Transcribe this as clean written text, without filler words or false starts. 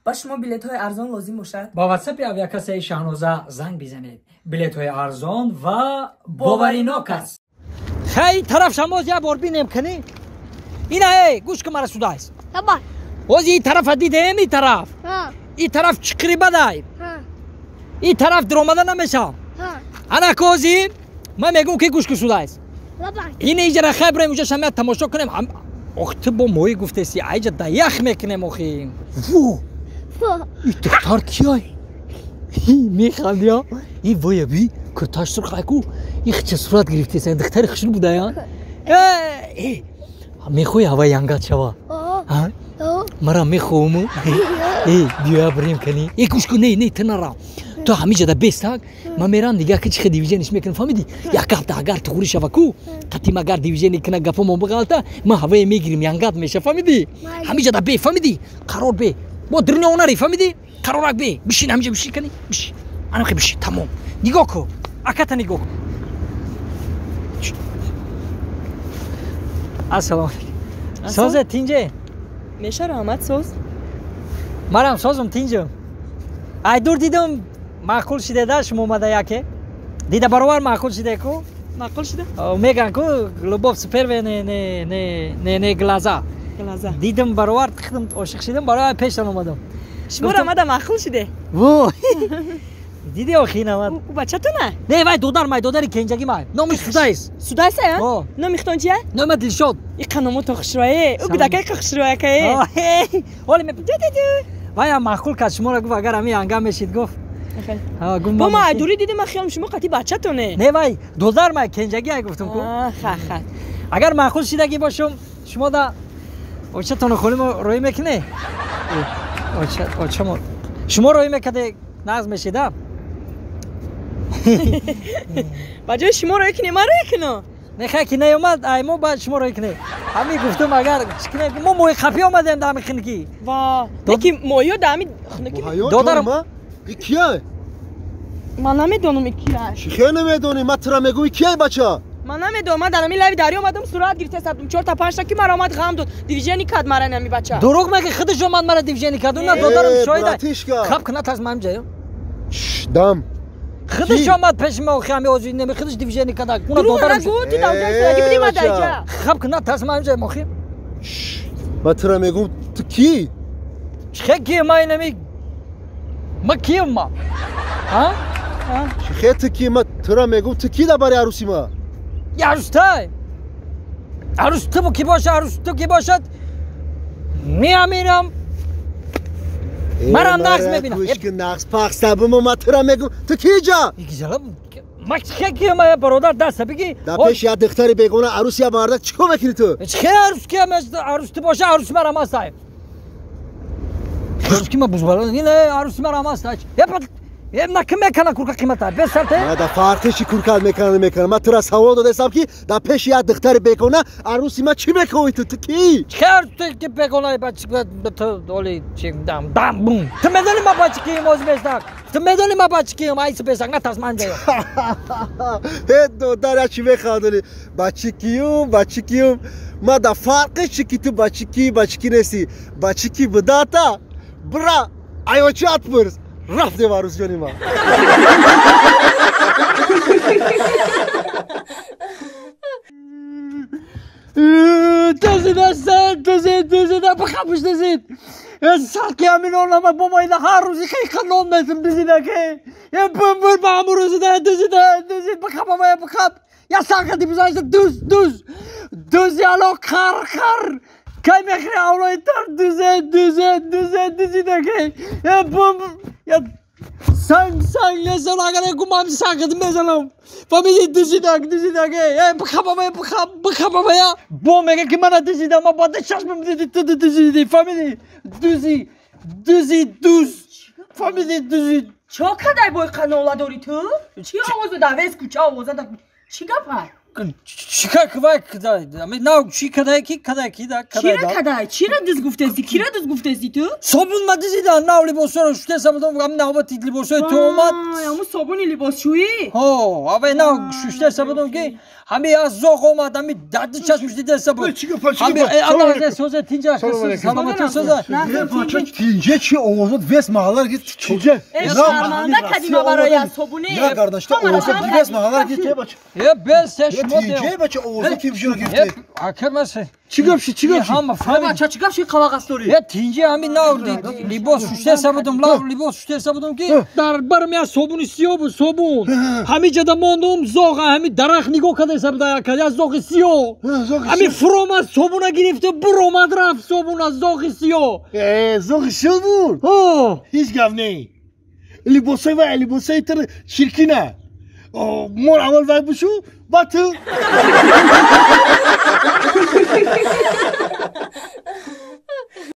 Ба шумо билетҳои арзон лозим бошад? Ба ватсапи авиакассаи Шаҳноза занг бизанед. Билетҳои арзон ва боваринок аст. Хай тараф шамоз як бор бинем кани. Ина эй, гӯш кун мара судайс. Ози и тарафа дидем, и тараф. И тараф чиқири бадай. И тараф диромада намешавам. Ана кози ман мегӯм ки гӯш кун судайс. Ин иҷара хай бирем уҷа шамия тамошо кунем. Ох ту бо моҳӣ гуфтеси, айҷа да ях мекунем охи. Во! И духтар кияй? Механдия? И воя би, курташ сурх айку, и хча сурат гирифтеса, духтари хушрӯ будая? Э, мехоҳӣ ҳаваи янгат шава? Мара мехоҳуму? Э, биёя бирем кани. Э, гӯш кун, не, не, ту нара. Ту ҳамиҷада бестак, ман мерам дигар ки чихе дивизиониш мекунам, фаҳмидӣ? Як ҳафта агар туғри шава ку, қатим агар дивизиони кина гапомо биғалта, ман ҳавае мегирим, янгат меша, фаҳмидӣ? Ҳамиҷада бе, фаҳмидӣ? Қарор бе. Бо дрина нари, фаҳмидӣ? Қарорак бе. Бишин ҳамиҷа бишин кани, бишин. Анахе бишин, тамом. Нигоҳ кун. Аката нигоҳ кун. Ассалому алайкум. Созе тинҷе? Меша раҳмат соз. Марам созум тинҷум. Ай дур дидум маъқул шиде шумо омада яке? Дида баровар маъқул шиде ку? Маъқул шиде? Меган ку любовь с первой не не не не не глаза. Глаза. Дидум баровар хидм ошиқ шидам, баровар пештан омадам. Шумо омада маъқул шиде? Во! Диди охи намад. У бачатона? Не, вай додар май, додари кенҷаги май. Номиш Судайс. Судайс а? Номи хитон чия? Номи Дилшод. И қаномо то хушрӯе. У гудакай қа хушрӯякае. Оли ме вай маъқул кард шуморо гуфт агар ҳами янга мешид гуфт. Бо ма айдурӣ дидим, ман хиёлам шумо қати бачатоне. Не, вай додар май кенҷаги ай гуфтум ку. Ха ха. Агар маъқул шидагӣ бошум, шумо да очатоно холимо роӣ мекунӣ? Очамо. Шумо роӣ мекарде нағз мешида? Ба ҷои шумо роӣ кунем, ман роӣ кунам. Не, хай ки наёмад, ай мо ба шумо роӣ кунем. Ҳами гуфтум агар чӣ кунем, мо моҳи қапӣ омадем да ҳами хунукӣ. Ва, неки моҳиё да ҳами хунукӣ. Додарам и кияй? Ман намедонам и кияй. Чӣ хел намедонӣ? Ман тура мегӯм и кияй бача? Ман намедонам, ман дар ҳамин лави дарё омадам, сурат гирифта сабдум, 4 та 5 та ки мара омад ғам дод. Дивижени кад мара нами бача. Дурӯғ мегӣ, худаш омад мара дивижени кад. Уна додарам шоҳида. Хаб кунад аз ман ҷаё. Дам. Худаш омад пеши ма охи ҳами озӣ неми худаш дивижени кадак. Уна додарам. Дурӯғ нагӯ, ту давҷаи сураги будӣ ма даҷа. Хаб кунад аз ман ҷаё охи. Ман тура мегӯм ту кӣ? Чӣ ки ма инами ма кием ма? А? Чӣ ту ки? Ма тура мегӯм ту кӣ дар бари арӯси ма? Арӯстай. Арӯс ту ки бошад, арӯс ту ки бошад, меамирам. Марам нағз мебинам. Гӯш кун, нағз пахш табимо, ма тура мегӯм ту кӣ ҷа? Ма чӣ ки ма бародар даста бигӣ? Дар пеши як духтари бегона арӯси як мардак чӣ кор мекунӣ ту? Чӣ арӯс ки арӯс ту боша, арӯси марам ҳастай. Арӯс ки ма бузбала, ин арӯси марам ҳастай. Ем на ким мекана курка қимата? Бесарте? Ма да фарқи чӣ курка мекана намекана. Ма тура савол додастам ки дар пеши як духтари бегона арӯси ма чӣ мекоӣ ту? Ту кӣ? Чӣ арӯс ки бегона бачи ту оли чи дам дам бум. Ту медонӣ ма бачи кием ози бестак? Ту медонӣ ма бачи кием айси бестак на тарс ман ҷаё. Э додар я чӣ механдонӣ? Бачи киюм, бачи киюм. Ма да фарқи чӣ ки ту бачи ки, бачи ки нестӣ. Бачи ки будата? Бра, айочат пурс. Рафтем арӯсҷони ман. Дузида сен, дузид, дузида, бихапш дузид. Сарки ҳамин олама бобо ина ҳар рӯзи хиқа нон месим дузида ки. Е бумбур ба ҳамун рӯзида дузида, дузид, бихап ама бихап. Я сарқати бизаништа дуз, дуз. Дузи ало қар, қар. Кай мехри авлои тар дузе, дузе, дузе, дузида ки. Е бум я санг, санг, несам агар гумам сангат мезанам. Фамили дузидак, дузидак, э, бихап ама бихап, бихап ама я. Бо мега ки мана дузида, ма бада чашмам диди, ту дузиди, фамили дузи, дузи, дуз. Фамили дузи. Чо кадай бой қанола дори ту? Чӣ овозу да вес кӯча овоза да чӣ гапа? Чика квай кадай? Ами нав чи кадай ки кадай ки да кадай да. Чира кадай? Чира диз гуфтеси? Кира диз гуфтеси ту? Собун ма дизида нав либосоро шуштеса будам, ами навбати либосои ту омад. Аму собуни либосшӯӣ? Ҳо, авай нав шуштеса будам ки ҳами аз зоғ омад, ами дарди чашмш дидеса буд. Ҳами ана соза тинҷа саломатӣ соза. Тинҷа чи овозот вес маҳаллар ки тинҷа. Шарманда кадима барои аз собуни. Я гардашта овозот вес маҳаллар ки те бача. Е бес се шумо тинҷа бача овозот ким жиро гирифте. Акар масе. Чӣ гап ши, чӣ гап ши? Ҳама фаҳмид. Бача чӣ гап ши қавағас дорӣ? Е тинҷа ҳами нав либос шуштеса будам, лав либос шуштеса будам ки дар барм я собуни сиёҳ буд, собун. Ҳами ҷада мондум зоға, ҳами дарахт нигоҳ кардеса буда яка, я зоғи сиёҳ. Ҳами фуромад собуна гирифту буромад рафт собуна зоғи сиёҳ. Э, зоғи сиёҳ буд? Ҳо. Ҳеҷ гап не. Либосои вай, либосои тир чиркина. Мор аввал вай бушу, баъд ту.